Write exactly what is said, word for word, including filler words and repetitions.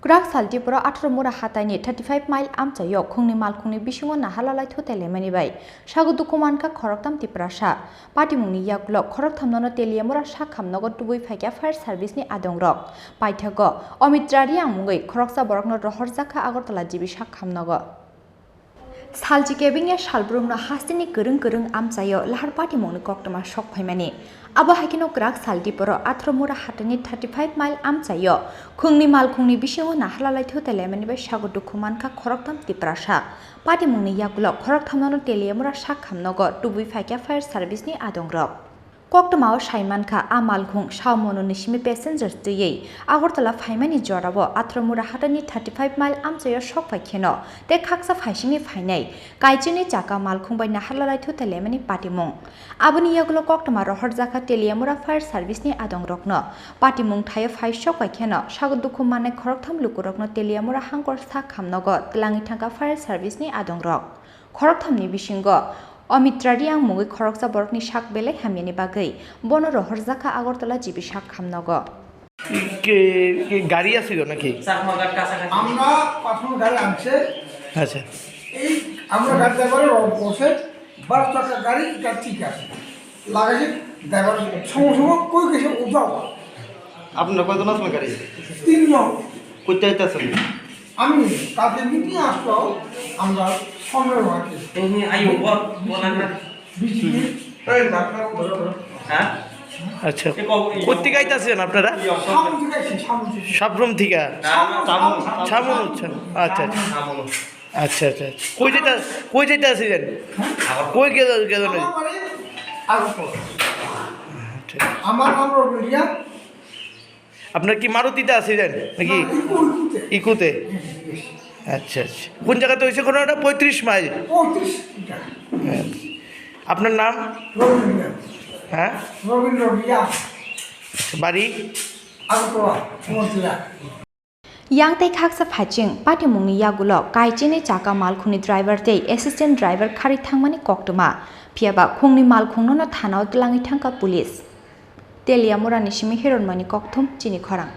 Kwrak sal Tripura atharo mura hataini thirty five mile amchaio khungni malkhungni bisingo naharlalai thutai laimani bai sago dukhu mankha khoroktham Tiprasa. Patimungni yagulo khoroktham nono Teliamura sakham nogo tubui phaikha fire service ni adongrok. Paithago Omitra Riang mungwi khoroksa borokno rohorjakha Agartala G B sakham nogo. Salchi kebengya salbrumno hasteni kwrwng kwrwng amchaio lahar patimungni koktwma sok phaimani. Abo hai kheno kwrak sal Diporo atharo mura hatani thirty five mile amchaio khungni malkhungni bisingo naharlalai thutai laimani bai sago dukhu mankha khoroktham Tiprasa. Patimungni yagulo khorokthamno Teliamura sakham nogo tubui phaikha fire service ni adongrok. Koktwmao sai mankha, a malkhung Saomononi simi passengers twiwi Agartala phaimani jorao Athromura hatani thirty five mile amchaio sok phai kheno tei khaksa phaisingni phainai kaichini chaka malkhung bai naharlalai thutai laimani patimung. Aboni yagulo koktwma rohorjakha Teliamura fire service ni adongrokno. Patimung thaio phai sok bai kheno sago dukhu mannai khoroktham lukurokno Teliamura hangkor sakham nogo twlangwi thangkha fire service ni adongrok. Khorokthamni bisingo Omitra Riang mungwi khoroksa borokni sak belai hamyani bagwi bono rohorjakha Agartala G B sakham nogo. কি, কি গাড়ি আছিল নাকি? চাকমা ঘাট কাছাকাছি। আমরা প্রথম গাড়ি আনছে। আচ্ছা। এই আমরা গাড়ি ড্রাইভারে রং করছে, বারো চাকা গাড়ি, এটা ঠিক আছে। লাগাইছে ড্রাইভার সঙ্গে সঙ্গে কই গেছে উধাও। আপনারা কয়জন আছেন গাড়ি? তিনজন। কোথায় আছেন? আমি কালকে মিটিং আসলো, আমরা সম্মেলন আছে। তুমি আইও, বল, বল না। বিজেপি। হ্যাঁ? আচ্ছা। কোথেকে আইতাছেন আপনারা? সামন থেকে আইছি, সামন থেকে। সাবরুম থেকে? না, না, সামন, সামন। সামন হচ্ছেন। আচ্ছা, আচ্ছা। সামন। আচ্ছা, আচ্ছা, আচ্ছা। কই যাইতা-, কই যাইতা আছিলেন? হ্যাঁ? কই গেল, গেল নাই? আমার বাড়ি আগরতলা। আচ্ছা। আমার নাম রবিন রিয়া। আপনার কি মারুতিতে আছিলেন নাকি? না, ইকো, ইকোতে। ইকোতে? হ্যাঁ, হ্যাঁ। আচ্ছা, আচ্ছা। কোন জায়গাতে হয়েছে ঘটনাটা? পঁয়ত্রিশ মাইল? পঁয়ত্রিশ মিটার। হ্যাঁ। আপনার নাম? রবীন্দ্র। হ্যাঁ? রবীন্দ্র রিয়া। বাড়ি? আগরতলা, মতিলা। Yang tei khaksa phaiching patimungni yagulo kaichini chaka malkhungni driver tei assistant driver kharwi thangmani koktwma, phiyaba khungni malkhungnono thanao twlangwi thangkha police. Teliamurani simi Hironmani Kokthum, chini khorang.